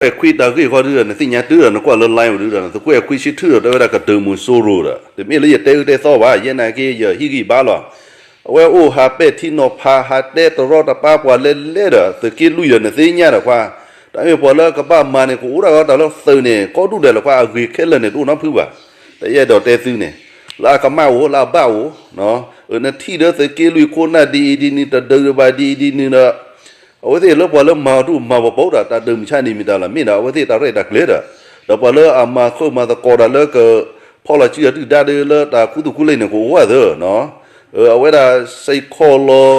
အဲခွံတၢ်ဂ့ၢ်ဃီဒုဒီး နသ့ၣ်ညါတုၤဒီး နကွၢ်လၢ line ဝဲဒုဒီး သုးခိၣ်အဲခွံဆံထုးဒီး တဲဝဲဒၣ်ကဒုးမုဆိုးရိၤဒီး တမ့ၢ်လၢယတဲအုၣ်တဲသီဘၣ်, ယဲနာ်က့ ယဟံၣ်ဂံၢ်ဘါလီၤ. အဝဲအိၣ်ဟးပဲာ်ထံနီၤဖး ဟးတဲတရီတပါပှၤလဲၣ်လဲၣ်ဒီး သုးက့လွံၢ်ဒီး နသ့ၣ်ညါဒီးခွါ, တၢ်မ့ၢ်ပှၤလၢကဘၣ်မၤန့ၣ် ကအိၣ်ဒၣ်ဂီၢ်တၢ်လၢသုးန့ၣ် ကီဒူၣ်ဒဲးလီၤခွါ, အဂ့ၤခဲလၢာ်န့ၣ် တအိၣ်နီတဖုဘၣ်. တၢ်အဲၣ်ဒိးတဲသုန့ၣ် လၢအကမၣ်အိၣ် လၢအဘၣ်အိၣ်, နထံၣ်ဒီးသုးက့လွံၢ်ခိၣ်နၢ်ဒ်အံၤဒ်နုၤ တဒုးဒံးဘၣ်ဒ်အံၤဒ်နုၤဒီး အဝဲသ့ၣ်လၢပှၤလၢမၤအီၤဒူၣ်မၤပှၤပိာ်တၢ် တၢ်ဒုးမုၢ်ဆါန့ၣ်မ့ၢ်တၢ်လီၤမ့ၢ်ဒီး အဝဲသ့ၣ်တၢ်ရဲၣ်တၢ်ကျဲၤဒီး ဒီးပှၤလၢအမၤဃုာ်မၤသကိးတၢ်လၢကဖီၣ်လီၤစုအဒုၣ်ဒါဒီးလၢတၢ်ခူသူၣ်ခူလံၢ်န့ၣ် ကအိၣ်ဝဲသ့ၣ်နီၤ, အဝဲဒၣ်စ့ၢ်ကီးလီၤ,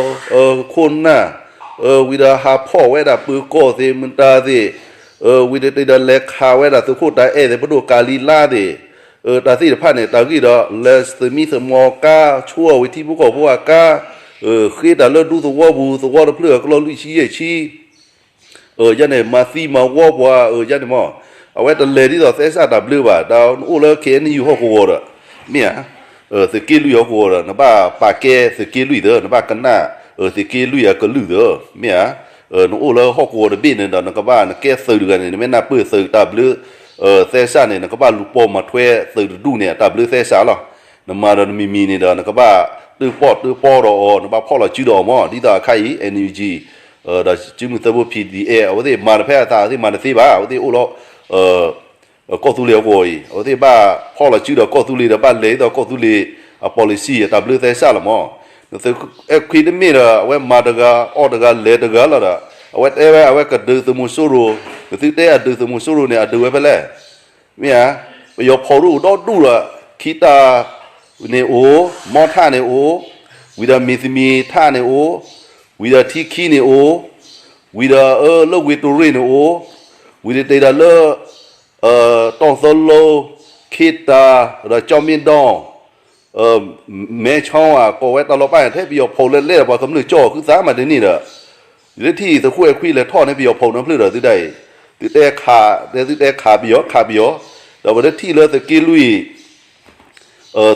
ခိၣ်နၢ်, ဝံၤဒီးဟးဖီၣ်ဝဲဒၣ်ပၢၤကီၢ်သ့ၣ် မတၤသ့ၣ်, ဝံၤဒီးတ့ၢ်ဒီးလဲၤခးဝဲဒၣ်သုးခိၣ်တၢ်အဲၣ်သ့ၣ် ပဒိၣ်ကၤလံၤလါသ့ၣ် တၢ်သ့ၣ်တဖၣ်န့ၣ် တၢ်ဂ့ၢ်ဒီး လဲၤသမံသမိးကါ ဆိအဝံၤထံဖိကီၢ်ဖိအကါ, ဃ့တၢ်လၢဒူသဝီပူၤ သဝီတဖျၢၣ်အကျီလွံၢ်ဆံယဲၢ်ဆံ, ယန့ၣ်မၤသံမၤဝီပှၤ ယန့ၣ်မ့ၢ် အဝဲတလဲၤဒ်သိးသဲစးတၢ်ဘျၢဘၣ်, တၢ်နအိၣ်လၢ ခ့ၣ်အဲၣ်ယူၣ် ဟီၣ်ကဝီၤဒီး မ့ၢ်ဧါ, သုးက့လွံၢ်ဟီၣ်ကဝီၤဒီး နဘၣ်ပာ်ကဲသုးက့လွံၢ်သၢ နဘၣ်ကနၣ် သုးက့လွံၢ်အကလုၢ်သၢ မ့ၢ်ဧါ, နအိၣ်လၢဟီၣ်ကဝီၤတဘ့ၣ်န့ၣ်ဒီး နကဘၣ်နကဲသုးတဂၤန့ၣ် နမ့ၢ်နၢ်ပၢၢ်သုးတၢ်ဘျၢ သဲစးန့ၣ် နကဘၣ်လူၤပိာ်မၤထွဲသုးတဒူၣ်န့ၣ် အတၢ်ဘျၢသဲစးလီၤ. နမၤဒီးနမံၤမံၤန့ၣ်ဒီး နကဘၣ်တၢၣ်ပီၣ်တၢၣ်ပီဒီးအီၤ နဘၣ်ဖီၣ်လီၤစုဒီးအီၤမ့ၢ် ဒ်သိးအခါအံၤ NUG ဒီးစုမုၢ်သၢဘိ P D F အဝဲသ့ၣ်မၤတဖဲအသး အဝဲသ့ၣ်မၤတသ့ဘၣ် အဝဲသ့ၣ်အိၣ်လီၤ ကီၢ်သူလ့ၤအဂီၢ်အံၤ အဝဲသ့ၣ်ဘၣ်ဖီၣ်လီၤစုဒီးကီၢ်သူလ့ၤဒီး ဘၣ်လဲၤဒ်သိးကီၢ်သူလ့ၤအ policy အတၢ်ဘျၢသဲစးလီၤမ့ၢ်, နသုးအဲၣ်ခွံတမ့ၢ်ဒီး အဝဲမၤတဂၤအီၣ်တဂၤလဲၤတဂၤလီၤဒီး အဝဲတဲဝဲအဝဲကဒုးသုးမုဆိုးရိၤ, နသုတဲအဒုးသုးမုဆိုးရိၤန့ၣ် အဒုးဝဲဖဲလဲၣ်, မ့ၢ်ဧါ, ပယီၤဖီၣ်ဒိၣ်ဒီဒူၣ်ဒီး ခံတၢ် န့ၣ်အိၣ်, မီထၣ်န့ၣ်အိၣ်, ဝံၤဒီးမ့ၤသမံၤထၣ်န့ၣ်အိၣ်, ဝံၤဒီးထံခံန့ၣ်အိၣ်, ဝံၤဒီးအၢလၢဝ့ၢ်တရ့ၣ်န့ၣ်အိၣ်, ဝံၤဒီးတ့ၢ်ဒီးလၢ တီၢ်သီလိ, ခ့တၢ်, ဒီးကၠီမ့ဒိၣ်, မဲဆီဧါ ကိးဝဲတၢ်လီၢ်ပၢ်န့ၣ် ထဲပယီၤဖီၣ်လၢလဲၣ်ဒီးပှၤကမျၢၢ်ကၠီဃုသးမးတန့ၢ်ဒီး ယတထံၣ်သုးခိၣ်အဲၣ်ခွံလဲၤထီၣ်န့ၢ်ပယီၤဖီၣ်နီတဖျၢၣ်ဒီးသုတၢ်အံၤ, သုတဲခး, သုတဲခးပယီၤ ခးပယီၤ, ဒီးပတထံၣ်လၢသုးက့လွံၢ်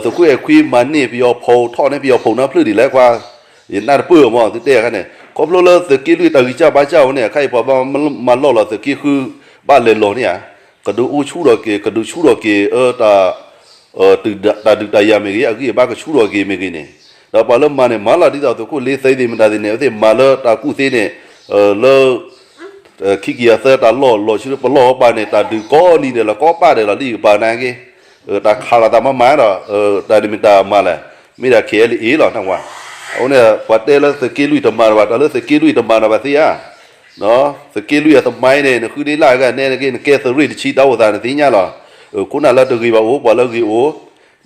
သုးခိၣ်အဲၣ်ခွံမၤန့ၢ်ပယီၤဖီၣ်ထီၣ်န့ၢ်ပယီၤဖီၣ်နီတဖျၢၣ်ဒ်လဲၣ်ကွၢ်, ယနၢ်တပၢၢ်မး သုတဲအခါန့ၣ် ခီဖျိလၢသုးက့လွံၢ်တၢ်ဂံၢ်စၢ်ဘါစၢ်ဝဲန့ၣ် အခါအံၤပှၤဘၣ်မၤလီၢ်လီၤသုးက့ဃု ဘၣ်လဲၤလီၤန့ၣ်ဧါ, ကဒုးအိၣ်ဆူၣ်ထီၣ်က့ၤ ကဒုးဆူၣ်ထီၣ်က့ၤ တၢ်ဒုးတၢ်ယၤမ့ၢ်ဂ့ၤ အဂံၢ်အဘါကဆူၣ်ထီၣ်က့ၤမ့ၢ်ဂ့ၤန့ၣ်, ဒီးပှၤလၢမၤန့ၣ် မၤလီၤဒ်သိးသုးခိၣ်လ့သ့သ့ၣ်မတၤသ့ၣ်န့ၣ် အဝဲသ့ၣ်မၤလၢတၢ်ကူၣ်သ့န့ၣ်, လၢ ခံကယၤသၢတၢ်လီၢ်လီၤဆူပလီၢ်ပာ်န့ၣ် တၢ်ဒုးကိးနံၤဒဲးလီၤ ကိးပာ်ဒဲးလီၤ လၢယကပၤနာ်က့, တၢ်ခးလိာ်သးမၤမၤဒီး တၢ်န့ၣ်မ့ၢ်တၢ်မၤလဲၣ်, မ့ၢ်ဒၣ် ခဲအံၤလၢအ့ၣ်လီၤ နဝၤ, အဃိန့ၣ် ပှၤတဲလၢသုးက့လွံၢ်တမၤတဘၣ် တၢ်လၢသုးက့လွံၢ်တမၤတဘၣ်သ့ဧါ, သုးက့လွံၢ်အသမိုင်းန့ၣ် နဃုဒ့လၢအဂၤနဲန့ၣ်က့ နကဲသုးရ့ၣ်တဆံတၢ်အိၣ်သးနသ့ၣ်ညါလီၤ, ခိၣ်နၢ်လၢတဂ့ၤဘၣ်အိၣ် ပှၤလၢဂ့ၤအိၣ်,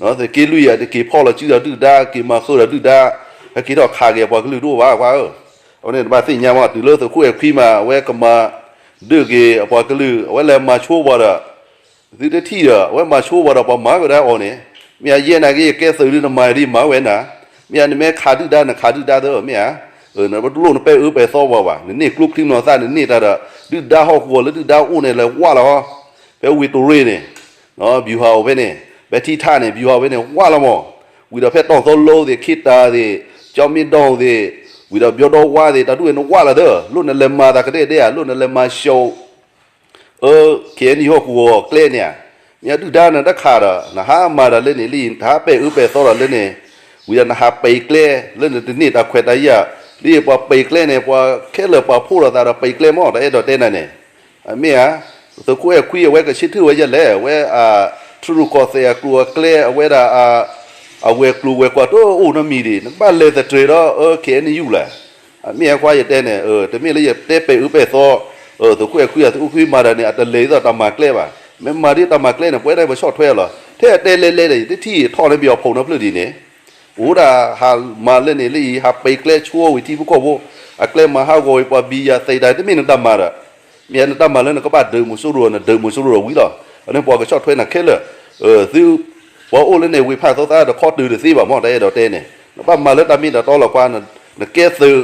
သုးက့လွံၢ်အတက့ၤဖီၣ်လီၤစုဒီးဒုၣ်ဒါ က့ၤမၤဃုာ်ဒီးဒုၣ်ဒါ, ဟဲက့ၤထီၣ်ခးက့ၤအပှၤကလုာ်တအိၣ်ဘၣ်ကွၢ်ဧၢ, အဃိန့ၣ် နဘၣ်သ့ၣ်ညါမး တုၤလၢသုးခိၣ်အဲၣ်ခွံမး အဝဲကမၤဒုးက့ၤအပှၤကလုာ် အဝဲလဲၤမၤဆိပှၤဒီး သုတထံၣ်ဒီး အဝဲမၤဆိပှၤဒီးပှၤမၤကဒါအီၤန့ၣ်, မ့ၢ်အယဲနာ်က့ ယကဲသုးဒုးနမၤဒ်မၤဝဲနၤ, မ့ၢ်အနမ့ၢ်ခးဒုၣ်ဒါ နခးဒုၣ်ဒါသၢ မ့ၢ်ဧါ, နတလိၣ်နပဲာ်အၢပဲာ်သီပှၤဘၣ် နန့ၢ်ကျိချံမျိာ်သၣ် နန့ၢ်တၢ်ဒီး ဒုၣ်ဒါဟီၣ်ကဝီၤလၢဒုၣ်ဒါအိၣ်န့ၣ် လဲၤဝးလီၤ, ဖဲဝ့ၢ်တရ့ၣ်န့ၣ်, ဗျူဟာအိၣ်ဖဲန့ၣ်, ဖဲထံထၣ်န့ၣ် ဗျူဟာအိၣ်ဖဲန့ၣ် ဝးလီၤမး, ဝံၤဒီးဖဲတီၢ်သီလိသ့ၣ် ခ့တၢ်သ့ၣ်, ကၠီမ့ဒိၣ်သ့ၣ်, ဝံၤဒီးဘျီဒီဝါသ့ၣ် တၢ်ဒုးဝဲနဝးလီၤသၢ, လိၣ်နလဲၤမၤသးကဒဲကဒဲဧါ လိၣ်နလဲၤမၤၡိ အၢ ခ့ၣ်အဲၣ်ယူၣ် ဟီၣ်ကဝီၤကျဲန့ၣ်ဧါ, မ့ၢ်ဒုၣ်ဒါနတခးဒီး နဟးမၤတၢ်လၢန့ၣ်လံ နဟးပဲာ်အၢပဲာ်သီဒီးလၢန့ၣ်, ဝံၤဒီးနဟးပဲာ်ကျဲ လၢနတန့ၢ်တၢ်ခွဲးတၢ်ယာ်, ဒ်ပှၤပဲာ်ကျဲန့ၣ် ပှၤခဲလၢာ်ပှၤဖှိၣ်လိာ်သးဒီးပဲာ်ကျဲမး တၢ်အဲၣ်ဒိးတဲနၤန့ၣ်, မ့ၢ်ဧါ, သုးခိၣ်အဲၣ်ခွံအဝဲကဆ့ထၢၣ်ဝဲယဲလဲၣ် အဝဲ ထရူၢ်ကီၢ်သဲးအကျိၤအကျဲ အဝဲဒၣ် အဝဲၤကျိၤဝဲၤကွာ်တအိၣ်နီတမံၤဒံး နကဘၣ်လဲၤသတြဲၤဒီး အၢ ခ့ၣ်အဲၣ်ယူၣ်လဲၣ်, မ့ၢ်အခွါယတဲန့ၣ် တမ့ၢ်လၢယတဲပဲာ်အၢပဲာ်သီ, သုးခိၣ်အဲၣ်ခွံ သုးခိၣ်အဲၣ်ခွံမၤတၢ်န့ၣ် အတလဲၤဒ်သိးတၢ်မၤကျဲဘၣ်, မ့ၢ်မၤဒ်တၢ်မၤကျဲန့ၣ် ပဝဲဒၣ်ပဆီၣ်ထွဲလီၤ, ထဲအတဲလဲၤလဲၤဒီး ယတထံၣ်ထီၣ်န့ၢ်ပယီၤဖီၣ်နီဖျၢၣ်ဒ်န့ၣ်, အိၣ်ဒၣ်ဟးမၤလၢန့ၣ်လၢအံၤ ဟးပဲာ်ကျဲဆိဝံၤထံဖိကီၢ်ဖိ, အကျဲမၤဟးဂီၤဝံၤပှၤဘံယၤသံးတၢ် တမ့ၢ်နတၢ်မၤဒီး မ့ၢ်နတၢ်မၤလၢနကဘၣ်ဒုးမုဆိုးရိၤ နဒုးမုဆိုးရိၤဝံၤလီၤ, အန့ၣ်ပှၤကဆီၣ်ထွဲနၤခဲလၢာ်, သု ပှၤအိၣ်လၢန့ၣ် ဝ့ၢ်ဖးသိသးတခီတုၤတသ့ဘၣ်မး တၢ်အဲၣ်ဒိးတဲန့ၣ် နဘၣ်မၤလၢတၢ်မ့ၢ်တၢ်တီလီၤကွၢ်, နကဲသုး,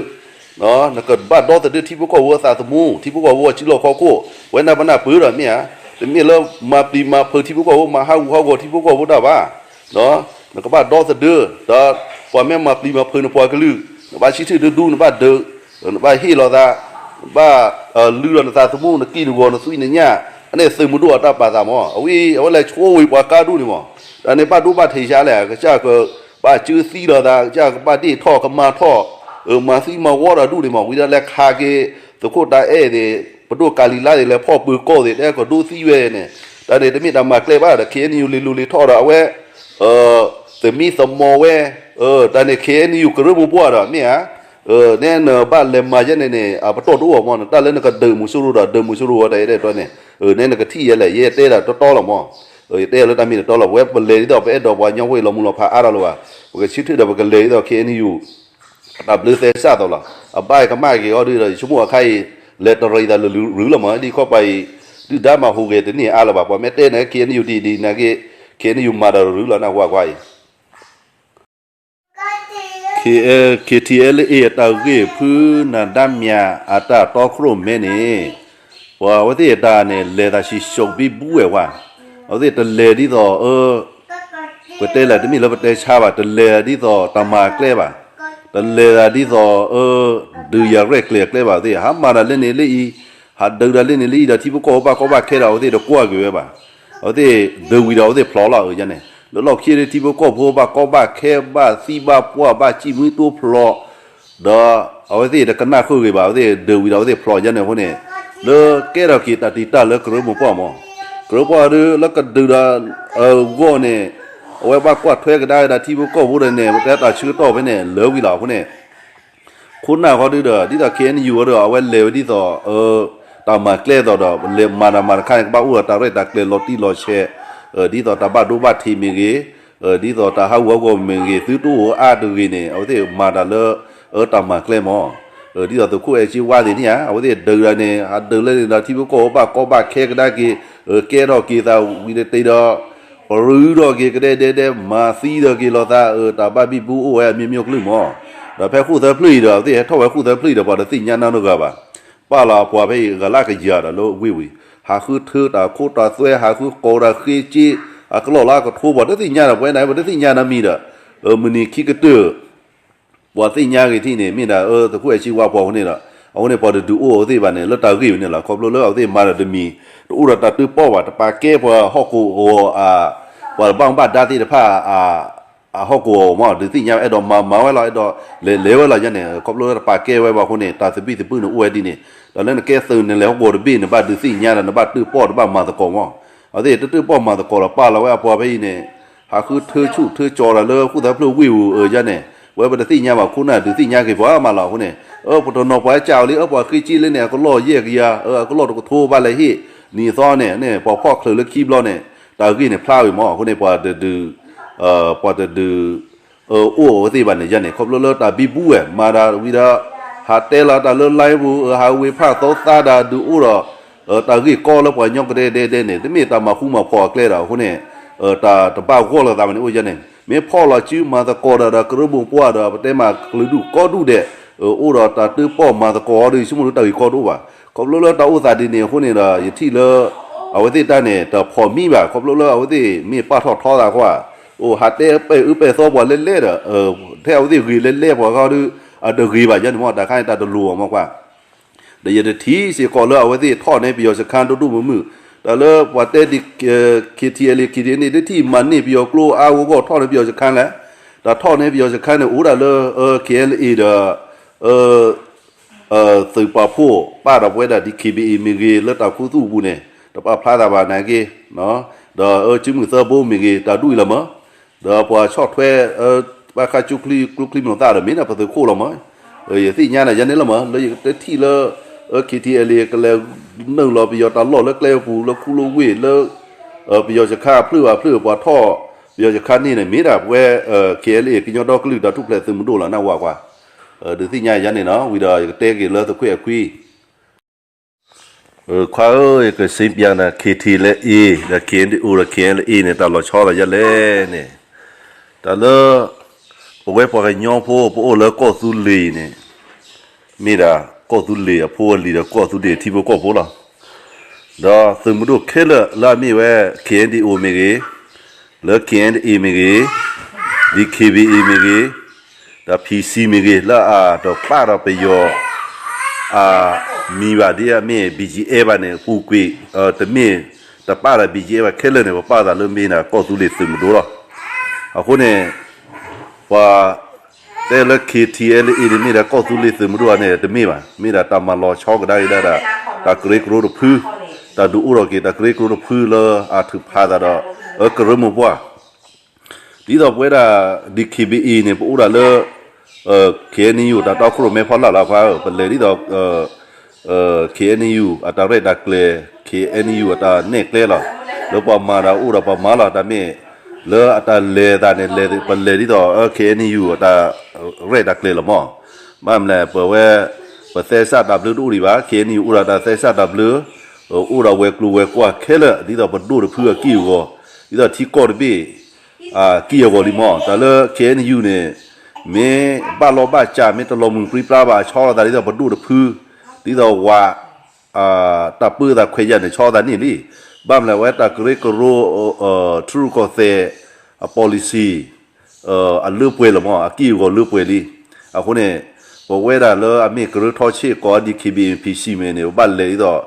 နကဘၣ်ဒီသဒၢထံဖိကီၢ်ဖိအသးသမူ ထံဖိကီၢ်ဖိအစုလီၢ်ခီၣ်ခိၣ်, ပဝဲနၢ်ပနၢ်ပၢၢ်ဒီးမ့ၢ်ဧါ, တမ့ၢ်လၢမၤပျံၤမၤဖုးထံဖိကီၢ်ဖိ မၤဟးဂူာ်ဟးဂီၤထံဖိကီၢ်ဖိတၢ်ဘၣ် နကဘၣ်ဒီသဒၢ, ဒီးပှၤမ့ၢ်မၤပျံၤမၤဖုးနပှၤကလုာ်, နဘၣ်ဆံထုဒူဒူ နဘၣ်ဒုး, နဘၣ်ဟ့ၣ်လီၤသး, ဘၣ်လုၢ်လီၤနသးသမူ နကံၢ်နဂီၤ နသွံနညၣ်, အန့ၣ်သုးမုၢ်ဒိၣ်အတၢ်ပာ်သးမး, အဝဲ အဝဲလဲၤဆိဝံၤပှၤကါဒူၣ်န့ၣ်မး, တၢ်န့ၣ်ဘၣ်ဒိဘၣ်ထံးဆါလဲၣ်, ကစၢ်ကဘၣ်ကၢသံဒီးသး ကစၢ်ကဘၣ်ဒ့ၣ်ထီၣ်ကမၤထီၣ်, မၤသံမၤဝီဒီးဒူၣ်န့ၣ်မး, ဝံၤဒီးလဲၤခးက့ၤ သုးခိၣ်တၢ်အဲၣ်န့ၣ် ပဒိၣ်ကၤလံၤလါန့ၣ် လဲၤဖီၣ်ပၢၤကီၢ်သ့ၣ် တဲကဒိသံဝဲန့ၣ်, တၢ်န့ၣ်တမ့ၢ်တၢ်မၤကျဲဘၣ်ဒီး ခ့ၣ်အဲၣ်ယူၣ် လ့ၤလူၤလ့ၤထီၣ်ဒီးအဝဲ သမံသမိးဝဲ, တၢ်န့ၣ် ခ့ၣ်အဲၣ်ယူၣ် ကရၢမိၢ်ပှၢ်ဒီး မ့ၢ်ဧါ, နဲနဘၣ်လဲၤမၤယဲန့ၣ်န့ၣ် အပတီၢ်တအိၣ်မး, နတၢ်လၢနကဒုးမုၢ်စိရိၤဒီး ဒုးမုၢ်စိရိၤဝဲတၢ်အဲၣ်ဒဲးတီန့ၣ်, နဲနကထံၣ်ယဲလဲၣ်, ယဲတဲဒၣ်တီတီလီၤမး, ယတဲလၢတၢ်မ့ၢ်တတီလီၤ, ပဝဲပလဲၤဒ်သိး ပအဲၣ်ဒိးပှၤကညီဖိအံၤလီၤမုၢ်လီၤဖးအါထီၣ်လၢၤဘၣ်, ပကဆၢထၢၣ်ဒီးပကလဲၤဒ်သိး ခ့ၣ်အဲၣ်ယူၣ် အတၢ်ဘျၢသဲစးသိးလီၤ, အဘၣ်ကမၣ်က့ၤအီၤဒုဒီး ယဆိကမိၣ်အခါအံၤ လဲၤတရံးသးလၢရုၤလီၤမး, ဒ်ခီပၤအံၤ ဒုၣ်ဒါမၤဟူးဂဲၤတန့ၢ်အါလၢၤဘၣ်, ပှၤမ့ၢ်တဲန့ၣ် ခ့ၣ်အဲၣ်ယူၣ် ဒ်ဒ်န့ၣ်က့, ခ့ၣ်အဲၣ်ယူၣ် မၤဒီးရုၤလီၤ နကွၢ်ကွၢ်အံၤ ခ့ၣ်ထံၣ်အဲၣ်လ်အ့ အတၢ်ဂ့ၢ်ဖုနၤဒါမၠးအတၢ်တီခိၣ်ရိၣ်မဲန့ၣ်, ပှၤအဝဲသ့ၣ်အတၢ်န့ၣ် လဲၤသးဆံးစိးဘံဘူဝဲဝါ, အဝဲသ့ၣ်တလဲၤဒ်သိး ပတဲလဲၣ်တမ့ၢ်လၢပတဲဆါဘၣ်, တလဲၤဒ်သိးတၢ်မၤကျဲဘၣ်, တလဲၤဒ်သိး ဒုးယၤရဲၣ်ကျဲၤအကျဲဘၣ်, အဝဲသ့ၣ်ဟးမၤတၢ်လၢန့ၣ်လၢအံၤ, ဟးဒုးတၢ်လၢန့ၣ်လၢအံၤဒီး ထံဖိကီၢ်ဖိဘၣ်ကီဘၣ်ခဲဒီး အဝဲသ့ၣ်တကွၢ်က့ၤဝဲဘၣ်, အဝဲသ့ၣ်ဒုးဝံၤဒီး အဝဲသ့ၣ်ဖျိးလီၤအၢယါန့ၣ်, လၢလီၢ်ခံထံဖိကီၢ်ဖိဘၣ်ကီဘၣ်ခဲ ဘၣ်သံဘၣ်ပှၢ် ဘၣ်စံၣ်မှံတိဖျိး ဒီးအဝဲသ့ၣ်တကနၣ်ဃုာ်ဂ့ၤဘၣ်, အဝဲသ့ၣ်ဒုးဝံၤဒီး အဝဲသ့ၣ်ဖျိးယါန့ၣ်အဃိန့ၣ်, လၢကဲထီၣ်က့ၤတၢ်တံာ်တာ်လၢကရၢမိၢ်ပှၢ်မး, ကရၢပှၢ်ဒုလၢကဒုးဒီး အဂီၢ်န့ၣ်, အဝဲဘၣ်ကွၢ်ထွဲကဒါဝဲဒၣ်ထံဖိကီၢ်ဖိဒီးန့ၣ် ပတဲတၢ်ဆၢကတီၢ်ဖဲန့ၣ် လၢဝံၤလီၤအဃိန့ၣ်, ခိၣ်နၢ်ဃီဒုဒီး ဒ်သိး ခ့ၣ်အဲၣ်ယူၣ် အီၤဒီး အဝဲလဲၤဝဲဒ်သိး တၢ်မၤကျဲသိးဒီး လဲၤမၤတၢ်မၤတခါန့ၣ် ကဘၣ်အိၣ်ဒီးတၢ်ရဲၣ်တၢ်ကျဲၤလီၤတံၢ်လီၤဆဲး, ဒ်သိးတၢ်ဘၣ်ဒိဘၣ်ထံးမ့ၢ်ဂ့ၤ, ဒ်သိးတၢ်ဟးဂူာ်ဟးဂီၤမ့ၢ်ဂ့ၤ သုတအိၣ်အါတဂ့ၤန့ၣ် အဝဲသ့ၣ်မၤတၢ်လၢ တၢ်မၤကျဲမး, ဒ်သိးသုးခိၣ်အဲၣ်စ့ဝါသ့ၣ်န့ၣ်ဧါ, အဝဲသ့ၣ်ဒုးတၢ်န့ၣ် ဟးဒုးလၢန့ၣ်ဒီး ထံဖိကီၢ်ဖိဘၣ်ကီဘၣ်ခဲကဒါက့ၤ, ကဲထီၣ်က့ၤသးဝံၤတတ့ၤဒီး ပရူးထီၣ်က့ၤကဒဲဒဲဒဲ မၤသံထီၣ်က့ၤလိာ်သး တၢ်ဘၣ်ဘံၣ်ဘုအိၣ်ဝဲအမျိုးမျိုးကလုာ်မး, ဒီးဖဲဃိၣ်သၢဖျၢၣ်အံၤဒီး အဝဲသ့ၣ်ဟဲထီၣ်ဝဲဃိၣ်သၢဖျၢၣ်အံၤဒီး ပှၤတသ့ၣ်ညါနီတဂၤဘၣ်, ပာ်လီၤအပှၤဖဲအံၤ ဂၤလၢကယၤဒီးလၢဝ့ၢ်ဝံၤ, ဟးဃုထၢတၢ်ခိတၢ်သွဲ ဟးဃုကိးတၢ်ဃ့က့, အကလီၢ်လၢအကထိ ပှၤတသ့ၣ်ညါဒီး ပဝဲန့ၣ် ပတသ့ၣ်ညါနီတမံၤဒီး, မုၢ်နံၤခံကတၢၢ် ပှၤသ့ၣ်ညါဂ့ၤထံၣ်န့ၣ် မ့ၢ်ဒၣ် သုးခိၣ်အဲၣ်စ့ဝါအပှၤအဃိန့ၣ်ဒီး, အဃိန့ၣ် ပှၤတဒုးအိၣ်အဝဲသ့ၣ်ဘၣ်န့ၣ် လၢတၢ်ဂ့ၢ်ဝဲန့ၣ်လီၤ. ခီဖျိလၢအဝဲသ့ၣ်မၤဒီးတမံၤ တအိၣ်ဒီးတၢ်တၢၣ်ပီၣ်ဘၣ်, တပာ်ကဲပှၤဟီၣ်ခိၣ်အဂီၤ, ပှၤတဘၣ်ဘၣ်ဒါသ့ၣ်တဖၣ် အဟီၣ်ခိၣ်အဂီၤမး, ဒုးသ့ၣ်ညါဝဲ အဲၣ်ဒိးမၤမၤဝဲလီၤ, အဲၣ်ဒိးလဲၤလဲၤဝဲလီၤယါန့ၣ်, ခီဖျိလၢတပာ်ကဲဝဲဘၣ်အဃိန့ၣ် တၢ်သဘံၣ်သဘုၣ်န့ၣ်အိၣ်ဝဲဒ်န့ၣ်, ဒီးလၢနကဲသုးနလဲၤဟီၣ်ကဝီၤတဘ့ၣ် နဘၣ်ဒုးသ့ၣ်ညါဒီး နဘၣ်တၢၣ်ပီၣ်တဘၣ်မၤသကိးမး, အဝဲသ့ၣ်တၢၣ်ပီၣ်မၤသကိးဒီး ပာ်လီၤဝဲအပှၤဖဲအံၤန့ၣ်, ဟးဃုထၢဆူၣ်ထၢကၠီၤဒီးလၢဃိၣ်သၢဖျၢၣ်ဝ့ၢ်ပူၤအယါန့ၣ်, ဝဲပတသ့ၣ်ညါဘၣ် ခိၣ်နၢ်ဒုးသ့ၣ်ညါက့ၤပှၤမးလီၤအဃိန့ၣ်, ပတနီၤပှၤကးအီၤလံ အပှၤဃ့က့လၢန့ၣ် အကလီၢ်ယဲၢ်ကယၤ, အကလီၢ်တကထိဘၣ်လဲၤဟ့ၣ်, နံၤသီန့ၣ်န့ၣ် ပှၤဖီၣ်ချုးလၢခံဘျီန့ၣ်, တၢ်ဂ့ၢ်န့ၣ်ဖျါဝံၤမး အဃိန့ၣ် ပှၤတဒုး ပှၤတဒုး အိၣ်အဝဲသ့ၣ်ဘၣ်န့ၣ်ယါန့ၣ်, ခီဖျိလၢတၢ်ဘံဘူဝဲ မၤဒၣ်ဝံၤဒီး ဟးတဲလီၤတၢ်လၢ live ပူၤ ဟးဝ့ၤဖးသီသါဒၣ်ဒုးအိၣ်ဒီး တၢ်ဂ့ၢ်ကီလၢပှၤကညီကဒဲဒဲဒဲန့ၣ် တမ့ၢ်တၢ်မၤဃူမၤဖိးအကျဲဒီးအဃိန့ၣ်, တၢ်တဘၣ်ဂီၢ်လိာ်သးဘၣ်န့ၣ်အိၣ်ယါန့ၣ်, မ့ၢ်ဖီၣ်လီၤစုမၤသကိးဒီး ဒီးကရၢမိၢ်ပှၢ်ဒီး ပတဲမးကလုာ်ဒူၣ်ကီဒူၣ်ဒဲး, အိၣ်ဒီးတၢ်တၢၣ်ပီၣ်မၤသကိးအီၤဒီး ယဆိကမိၣ်လၢတၢ်ဂ့ၢ်ကီတအိၣ်ဘၣ်. ခီဖျိလၢတၢ်အိၣ်သးဒ်န့ၣ်အဃိန့ၣ်ဒီး ယထံၣ်လၢ အဝဲသ့ၣ်တၢ်န့ၣ် တၢ်ဖီၣ်မံဘၣ် ခီဖျိလၢအဝဲသ့ၣ်မ့ၢ်ပာ်ထီၣ်ထီသးအဃိ, အိၣ်ဟးတဲပဲၢ်အၢပဲၢ်သီပှၤလဲၣ်လဲၣ်ဒီး, ထဲအဝဲသ့ၣ်ဂ့ၤလဲၣ်လဲၣ်ပှၤဃီဒီး, အတဂ့ၤဘၣ်ယါန့ၣ်မး တၢ်ခါန့ၣ် တၢ်တလိၤအီၤမးကွၢ် ဒီးယတထံၣ်စ့ၢ်ကီးလၢအဝဲသ့ၣ်ထီၣ်န့ၢ်ပယီၤစခါဒိၣ်ဒိၣ်မုၢ်မုၢ်, တၢ်လၢပှၤတဲဒ် ခ့ၣ်ထံၣ်အဲၣ်လ့ၣ် ခ့ၣ်ထံၣ်အဲၣ်လ့ၣ် တထံၣ်မၤန့ၢ်ပယီၤကျိအါဂီၢ်ဂီၢ်ထီၣ်န့ၢ်ပယီၤစခါလဲၣ်, တၢ်ထီၣ်န့ၢ်ပယီၤစခါန့ၣ် အိၣ်ဒၣ်လၢ ခ့ၣ်အဲၣ်လ့ၣ် ဒီး သုးပာ်ဖှိၣ်ပာ်ဒီးပဝဲဒၣ်ဒ် ခ့ၣ်ဘံၣ်အ့ၣ် မ့ၢ်ဂ့ၤ လၢတၢ်ခူသူၣ်အပူၤန့ၣ် တပာ်ဖျါသးဘၣ်နာ်က့, ဒီးအၢစုမုၢ်သၢဘိမ့ၢ်ဂ့ၤ တၢ်ဒူၣ်အံၤလီၤမး, ဒီးပှၤဆီၣ်ထွဲ ဘၣ်ဃးကၠိချံကျိချံမျိာ်သၣ်ဒီး မ့ၢ်ဒၣ်ပသုးခိၣ်လီၤမး, ယသ့ၣ်ညါန့ၣ် ယၤန့ၣ်လီၤမး လၢယတထံၣ်လၢ ခ့ၣ်ထံၣ်အဲၣ်လ့ၣ် ကလဲၤနုာ်လီၤပယီၤတၢ်လီၢ်လၢကျဲပူၤ လၢခူလၢဝ့ၢ်လၢ ပယီၤစခါဖျၢၣ်ဘၣ်ဖျၢၣ် ပှၤထီၣ်ပယီၤစခါန့ၣ်န့ၣ် မ့ၢ်ဒၣ်ပဝဲ ခ့ၣ်အဲၣ်လ့ၣ် ကညီဒီကလုာ်တၢ်ထူၣ်ဖျဲးသုးမုၢ်ဒိၣ်လီၤ နၢ်ဟူကွၢ်, ဒုးသ့ၣ်ညါယၤန့ၣ်နီၤ ဝံၤဒီးယကတဲက့ၤလၢသုးခွဲးအခွံ ခွါဧၢ, ယကစံးပျးနၤ ခ့ၣ်ထံၣ်အဲၣ်လ့ၣ် ဒီး ခ့ၣ်အဲၣ်လ်အူ ဒီး ခ့ၣ်အဲၣ်လ်အ့ၣ် န့ၣ် တၢ်လီၤဆီဒီးယၤလဲၣ်န့ၣ်, တၢ်လၢ ပဝဲပှၤကညီဖိ ပအိၣ်လၢကီၢ်သူလ့ၤန့ၣ် မ့ၢ်ဒၣ်ကီၢ်သူလ့ၤအဖိအလံၤဒီးကီၢ်သူလ့ၤထံဖိကီၢ်ဖိလီၤ. ဒီးသုးမုၢ်ဒိၣ်ခဲလၢာ်လၢအမ့ၢ်ဝဲ ခ့ၣ်အဲၣ်လ်အူ မ့ၢ်ဂ့ၤ, လၢ ခ့ၣ်အဲၣ်လ်အ့ၣ် မ့ၢ်ဂ့ၤ, ဒီး ခ့ၣ်ဘံၣ်အ့ၣ် မ့ၢ်ဂ့ၤ, ဒီး ဖံၣ်စံၣ် မ့ၢ်ဂ့ၤ လၢအတပာ်ဒီးပယီၤ အ မံၤဘၣ်ဒ်အမ့ၢ် ဘံၣ်ကၠံၣ်အဲၣ် ဘၣ်န့ၣ် ပူၤကွံာ် တမ့ၢ် တပာ်ဒီး ဘံၣ်ကၠံၣ်အဲၣ် ဘၣ်ခဲလၢာ်န့ၣ် ပပာ်သးလၢမ့ၢ်ဒၣ်ကီၢ်သူလ့ၤသုးမုၢ်ဒိၣ်လီၤ. အဃိန့ၣ် ပှၤ တဲလၢ KTLA န့ၣ် မ့ၢ်ဒၣ်ကီၢ်သူလ့ၤသုးမုၢ်ဒိၣ်ဧါန့ၣ် တမ့ၢ်ဘၣ်. မ့ၢ်ဒၣ်တၢ်မၤလီၤဆီကဒါက့ၤဒၣ် တၢ်ကရၢကရိတဖု, တၢ်ဒုးအိၣ်ထီၣ်က့ၤတၢ်ကရၢကရိတဖုလၢအထုးဖးသးဒီး ကရၢမိၢ်ပှၢ် ဒ်သိးပဝဲဒၣ် DKBA န့ၣ် ပအိၣ်ဒၣ်လၢ KNU တၢ်တီခိၣ်ရိၣ်မဲဖီလာ်လီၤ ပှၤဧၢ, ပလဲၤဒ်သိး KNU အတၢ်ရဲၣ်တၢ်ကျဲၤ KNU အတၢ်နဲၣ်ကျဲလီၤ. လၢပှၤမၤတၢ်အိၣ်ဒီးပှၤမၤလီၤ တၢ်မ့ၢ် လၢအတၢ်လဲၤသးန့ၣ် လဲၤ ပလဲၤဒ်သိး KNU အတၢ်ရဲၣ်တၢ်ကျဲၤလီၤမး. ဘၣ်မနုၤလဲၣ် ပဝဲ ပသဲစးတၢ်ဘျၢတအိၣ်ဒံးဘၣ် KNU အိၣ်ဒီးတၢ်သဲစးတၢ်ဘျၢ အိၣ်ဒီးဝဲၤကျိၤဝဲၤကွာ်ခဲလၢာ် ဒ်သိးပဒိၣ်တဖုအက့ၢ်အဂီၤ ဒ်သိးထံကီၢ်တဘ့ၣ် က့ၢ်အဂီၤလံမး. တၢ်လၢ KNU န့ၣ် မ့ၢ်ဘၣ်လီၢ်ဘၣ်စး မ့ၢ်တလီၤမုၢ်ပြံပြါဘၣ် အဆီလီၤသးဒ်သိးပဒိၣ်တဖု ဒ်သိးဝဲ တၢ်ပၢသးခွဲးယာ်န့ၣ် ဆီလီၤသးန့ၣ်လံ. ဘၣ်မနုၤလဲၣ် ဝဲတၢ်ကရၢကရိ ထံရူၢ်ကီၢ်သဲး အ policy အလၢပှဲၤလီၤမး အက့ၢ်အဂီၤလၢပှဲၤလံ. အဃိန့ၣ် ပဝဲဒၣ်လၢအမ့ၢ်ကရၢထီၣ်ဆံးကီး DKBA PC မ့ၢ်န့ၣ် ပဘၣ်လဲၤဒ်သိး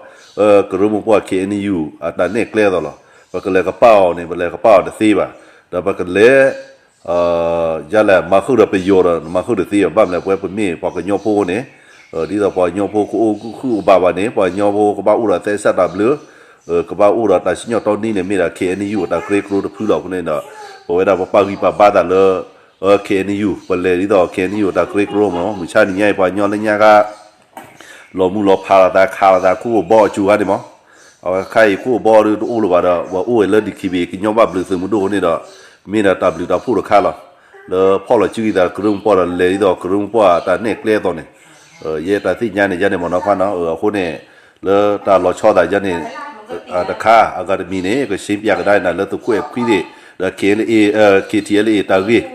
ကရၢမိၢ်ပှၢ် KNU အတၢ်နဲၣ်ကျဲအသိးလီၤ. ပကလဲၤကပာ်အီၤန့ၣ် ပလဲၤကပာ်အီၤတသ့ဘၣ်. ဒီးပကလဲၤ ယလဲၣ် မၤဃုာ်ဒီးပယီၤဒီး မၤဃုာ်တသ့ဘၣ်. ဘၣ်မနုၤလဲၣ် ပဝဲပမ့ၢ်ပှၤကညီဖိန့ၣ် ဒ်သိးပှၤကညီဖိကအိၣ်ဃုာ်အိၣ်ဘၣ်ဘၣ်န့ၣ် ပှၤကညီဖိကဘၣ်အိၣ်ဒီးသဲစးတၢ်ဘျၢ ကဘၣ်အိၣ်ဒီးတၢ်စံၣ်ညီၣ်တီနံန့ၣ် မ့ၢ်ဒၣ် KNU အတၢ်ကရၢကရိတဖုလီၤ. အဃိန့ၣ်ဒီး ပဝဲဒၣ်ပပာ်ဂံၢ်ပာ်ဘါသးလၢ KNU ပလဲၤဒ်သိး KNU အတၢ်ကရၢကရိမး. မုၢ်ဆါနံၤညါအံၤ ပှၤကညီလၢညါခါ လီၤမုၢ်လီၤဖးလိာ်သး ခးလိာ်သး ခိၣ်ဘီအစူၤခါန့ၣ်မး. အဝဲခါအံၤ ခိၣ်ဘီဒုးတအိၣ်လၢၤဘၣ်ဒီး ပှၤအိၣ်ဝဲလၢ DKBA ကညီဘၣ်ဘျုးသုးမုၢ်ဒိၣ်အဃိန့ၣ်ဒီး မ့ၢ်ဒၣ်တၢ်ဘျုးတၢ်ဖှိၣ်တခါလီၤ. လၢဖီၣ်လီၤစုကဝဲၤသးကရၢမိၢ်ပှၢ်ဒီး လဲၤဒ်သိးကရၢမိၢ်ပှၢ်တၢ်နဲၣ်ကျဲအသိးန့ၣ် ယဲတၢ်သ့ၣ်ညါန့ၣ် ယၤန့ၣ်မ့ၢ်နီၤခွါနီၤ. အဃိန့ၣ် လၢတၢ်လီၤဆီသးယၤန့ၣ် တခါ အဂၤတမံၤန့ၣ် ကရှင်းပြကဒါနၤလၢသုးခိၣ်အဲၣ်ခွံသ့ၣ် ဒီး KNLA KTLA တၢ်ဂ့ၢ်